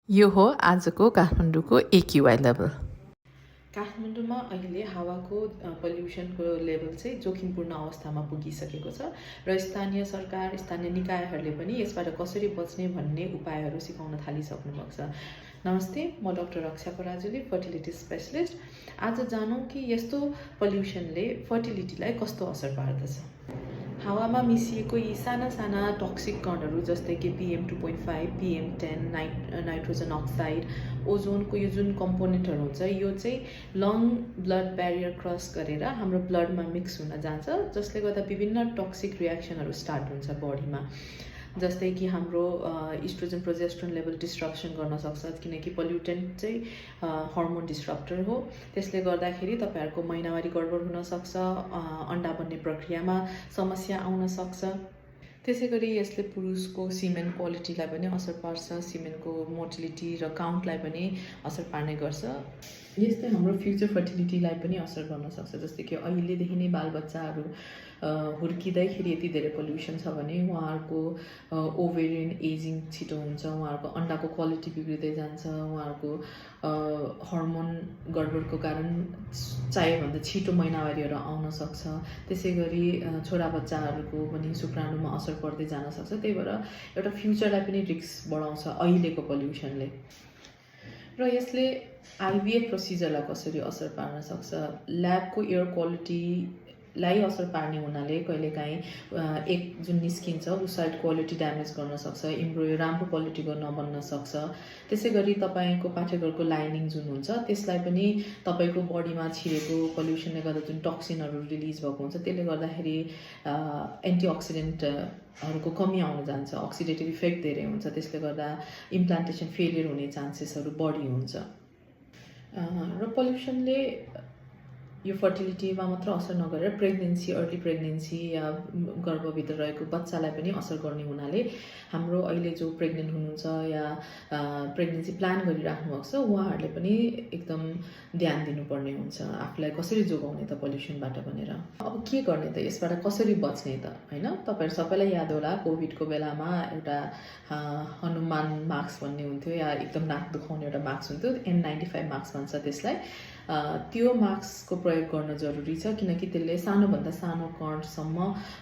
यो हो आजको काठमाडौँको AQI लेभल। काठमाडौँमा अहिले हावाको पल्युसनको लेभल चाहिँ जोखिमपूर्ण अवस्थामा पुगिसकेको छ र स्थानीय सरकार, स्थानीय निकायहरूले पनि यसबाट कसरी बच्ने भन्ने उपायहरू सिकाउन थालिसक्नु भएको छ। नमस्ते, म डाक्टर रक्षा पराजुली, फर्टिलिटी स्पेशलिस्ट। आज जानौँ कि यस्तो पल्युसनले फर्टिलिटीलाई कस्तो असर पार्दछ। हावामा मिसिएको यी साना साना टक्सिक कणहरू जस्तै कि PM2.5, PM10, नाइट्रोजन अक्साइड, ओजोनको यो जुन कम्पोनेन्टहरू हुन्छ यो चाहिँ लङ ब्लड ब्यारियर क्रस गरेर हाम्रो ब्लडमा मिक्स हुन जान्छ, जसले गर्दा विभिन्न टक्सिक रियाक्सनहरू स्टार्ट हुन्छ बडीमा। जस्तै कि हाम्रो इस्ट्रोजन प्रोजेस्ट्रोन लेभल डिस्ट्रप्सन गर्न सक्छ, किनकि पोल्युटेन्ट चाहिँ हर्मोन डिस्ट्रप्टर हो। त्यसले गर्दाखेरि तपाईँहरूको महिनावारी गडबड हुन सक्छ, अन्डा बन्ने प्रक्रियामा समस्या आउन सक्छ। त्यसै गरी यसले पुरुषको सिमेन क्वालिटीलाई पनि असर पार्छ, सिमेनको मोटिलिटी र काउन्टलाई पनि असर पार्ने गर्छ। यस्तै हाम्रो फ्युचर फर्टिलिटीलाई पनि असर गर्न सक्छ। जस्तै कि अहिलेदेखि नै बालबच्चाहरू हुर्किँदैखेरि यति धेरै पल्युसन छ भने उहाँहरूको ओभेरियन एजिङ छिटो हुन्छ, उहाँहरूको अन्डाको क्वालिटी बिग्रिँदै जान्छ, उहाँहरूको हर्मोन गडबडको कारण चाहियोभन्दा छिटो महिनावारीहरू आउन सक्छ। त्यसै गरी छोरा बच्चाहरूको पनि शुक्राणुमा असर पर्दै जान सक्छ। त्यही भएर एउटा फ्युचरलाई पनि रिस्क बढाउँछ अहिलेको पल्युसनले। र यसले IVF प्रोसिजरलाई कसरी असर पार्न सक्छ। ल्याबको एयर क्वालिटीलाई असर पार्ने हुनाले कहिलेकाहीँ एक जुन निस्किन्छ ऊ साइड क्वालिटी ड्यामेज गर्न सक्छ, इम्ब्रोयो राम्रो क्वालिटीको नबन्न सक्छ। त्यसै गरी तपाईँको पाठेघरको लाइनिङ जुन हुन्छ त्यसलाई पनि तपाईँको बडीमा छिरेको पल्युसनले गर्दा जुन टक्सिनहरू रिलिज भएको हुन्छ त्यसले गर्दाखेरि एन्टिअक्सिडेन्टहरूको कमी आउन जान्छ, अक्सिडेटिभ इफेक्ट धेरै हुन्छ। त्यसले गर्दा इम्प्लान्टेसन फेलियर हुने चान्सेसहरू बढी हुन्छ। र पल्युसनले यो फर्टिलिटीमा मात्र असर नगरेर प्रेग्नेन्सी, अर्ली प्रेग्नेन्सी या गर्भभित्र रहेको बच्चालाई पनि असर गर्ने हुनाले हाम्रो अहिले जो प्रेग्नेन्ट हुनुहुन्छ या प्रेग्नेन्सी प्लान गरिराख्नु भएको छ उहाँहरूले पनि एकदम ध्यान दिनुपर्ने हुन्छ, आफूलाई कसरी जोगाउने त पल्युसनबाट भनेर। अब के गर्ने त, यसबाट कसरी बच्ने त, होइन? तपाईँहरू सबैलाई याद होला कोभिडको बेलामा एउटा हनुमान मास्क भन्ने हुन्थ्यो या एकदम नाक दुखाउने एउटा मास्क हुन्थ्यो, N95 मास्क भन्छ त्यसलाई। त्यो मास्कको प्रयोग गर्न जरुरी छ, किनकि त्यसले सानोभन्दा सानो कणसम्म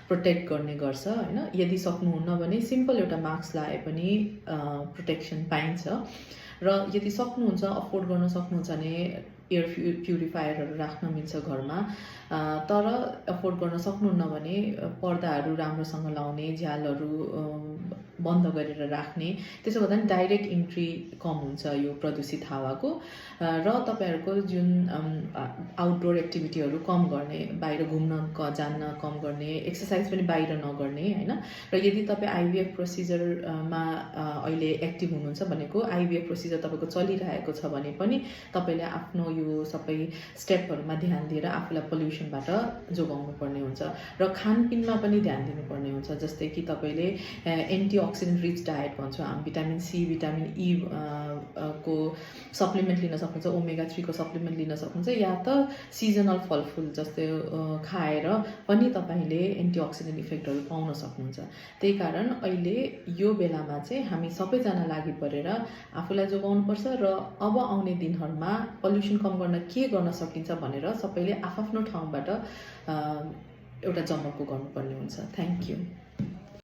प्रोटेक्ट गर्ने गर्छ, होइन? यदि सक्नुहुन्न भने सिम्पल एउटा मास्क लगाए पनि प्रोटेक्सन पाइन्छ। र यदि सक्नुहुन्छ, अफोर्ड गर्न सक्नुहुन्छ भने एयर प्युरिफायरहरू राख्न मिल्छ घरमा। तर अफोर्ड गर्न सक्नुहुन्न भने पर्दाहरू राम्रोसँग लाउने, झ्यालहरू बन्द गरेर राख्ने। त्यसो गर्दा नि डाइरेक्ट इन्ट्री कम हुन्छ यो प्रदूषित हावाको। र तपाईँहरूको जुन आउटडोर एक्टिभिटीहरू कम गर्ने, बाहिर घुम्न जान्न कम गर्ने, एक्सर्साइज पनि बाहिर नगर्ने, होइन? र यदि तपाईँ IVF प्रोसिजरमा अहिले एक्टिभ हुनुहुन्छ भनेको IVF प्रोसिजर तपाईँको चलिरहेको छ भने पनि तपाईँले आफ्नो यो सबै स्टेपहरूमा ध्यान दिएर आफूलाई पल्युसनबाट जोगाउनु पर्ने हुन्छ। र खानपिनमा पनि ध्यान दिनुपर्ने हुन्छ। जस्तै कि तपाईँले एन्टिअक्सिडेन्ट रिच डायट भन्छौँ हामी, भिटामिन C, भिटामिन E को सप्लिमेन्ट लिन सक्नुहुन्छ, ओमेगा 3 को सप्लिमेन्ट लिन सक्नुहुन्छ, या त सिजनल फलफुल जस्तै खाएर पनि तपाईँले एन्टिअक्सिडेन्ट इफेक्टहरू पाउन सक्नुहुन्छ। त्यही कारण अहिले यो बेलामा चाहिँ हामी सबैजना लागि परेर आफूलाई जोगाउनुपर्छ र अब आउने दिनहरूमा पल्युसन कम गर्न के गर्न सकिन्छ भनेर सबैले आफ्नो ठाउँबाट एउटा जमर्को गर्नुपर्ने हुन्छ। Thank you.